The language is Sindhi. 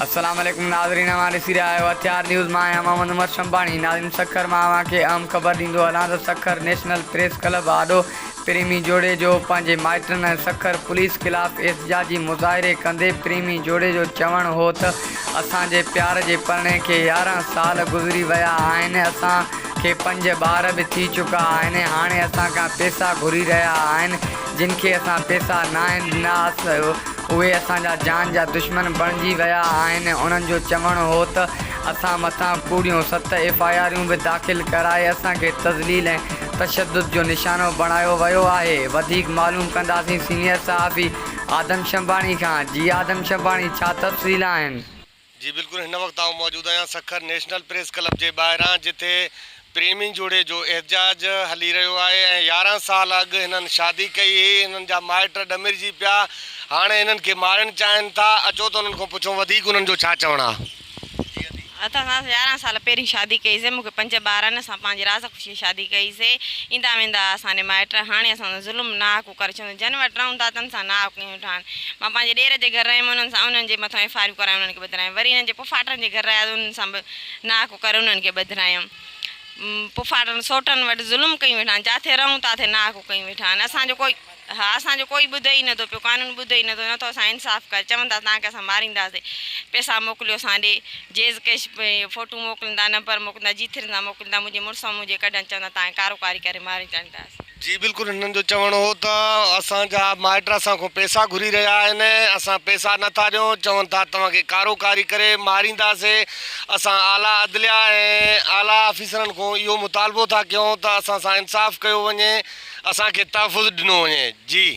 السلام عليڪم ناظرين اوهان ڏسي رهيا آهيو هٿيار نيوز مان آهيان محمد عمر شنباڻي ناظرين سکر مان اوهان کي اهم خبر ڏيندو هلان ته سکر نيشنل پريس ڪلب آڏو پريمي جوڙي جو پنهنجي مائٽن ۽ سکر پوليس خلاف احتجاجي مظاهري ڪندي پريمي جوڙي جو چوڻ هو ته اسان جي پيار جي پرڻي کي 11 سال گذري ويا آهن اسان کي پنج ٻار به ٿي چڪا آهن هاڻي اسان کان پيسا گهري رهيا آهن جن کي اسان پيسا ناهن ڏنا اهي اسان جا جان جا دشمن بڻجي ويا آهن، انهن جو چوڻ هو ته اسان مٿان ڪوڙيون ست ايف I آريون به داخل ڪرائي اسان کي تذليل ۽ تشدد جو نشانو بڻايو ويو آهي، وڌيڪ معلوم ڪنداسين سينيئر صحافي آدم شنباڻي کان، جي آدم شنباڻي ڇا تفصيل آهن؟ جي بلڪل هن وقت آئون موجود آهيان سکر نيشنل پريس ڪلب جي ٻاهران جتي پريمي جوڙي جو احتجاج هلي رهيو آهي ۽ 11 سال اڳ هنن شادي ڪئي هئي هنن جا مائٽ ڏمرجي پيا هاڻي هنن کي مارڻ چاهين ٿا اچو ته انهن کان پڇون وڌيڪ انهن جو ڇا چوڻ آهي. اسان 11 سال پهرين شادي ڪئي سي مون کي پنج ٻار آهن اسان پنهنجي راز خوشي شادي ڪئي سي ايندا ويندا ها اسان ڏي مائٽ هاڻي اسان سان ظلم ناحق ڪري ڇڏيو جن وٽ رهون ٿا تن سان ناحق ڪيون ويٺا آهن مان پنهنجي ڏير جي گهر رهيم انهن سان انهن جي مٿان ايف آريون ڪرايم انهن کي ٻڌرايم وري انهن جي پڦاٽن جي گهر رهيا ته انهن سان به ناحق ڪري انهن کي ٻڌرايم پڦاٽن سوٽن وٽ ظلم ڪيون ويٺا آهن جاٿي رهون تاٿي ناحق ڪيون ويٺا آهن اسان جو ڪوئي ها اسان جو ڪوئي ٻڌي ئي نٿو پيو قانون ٻڌي ئي نٿو نٿو اسان انصاف ڪري چون ٿا توهان کي اسان مارينداسي پئسا موڪليو اسان ڏي جيز ڪيش فوٽو موڪليندا نمبر موڪليندا جيٿرين سان موڪليندا منهنجي مڙس منهنجي ڪڍن چوندا توهان کي ڪارو ڪاري ڪري ماري ڇڏينداسي. جي بلڪل هنن جو چوڻ هو ته اسان جا مائٽ اسان کان پئسا گهري رهيا آهن اسان پئسا نه ٿا ڏيون چون ٿا توهان کي ڪارو ڪاري ڪري مارينداسي اسان اعليٰ عدليا ۽ اعليٰ آفيسرن کان اهو مطالبو ٿا ڪيون ته اسان سان انصاف ڪيو وڃي اسان کي تحفظ ڏنو وڃي جي.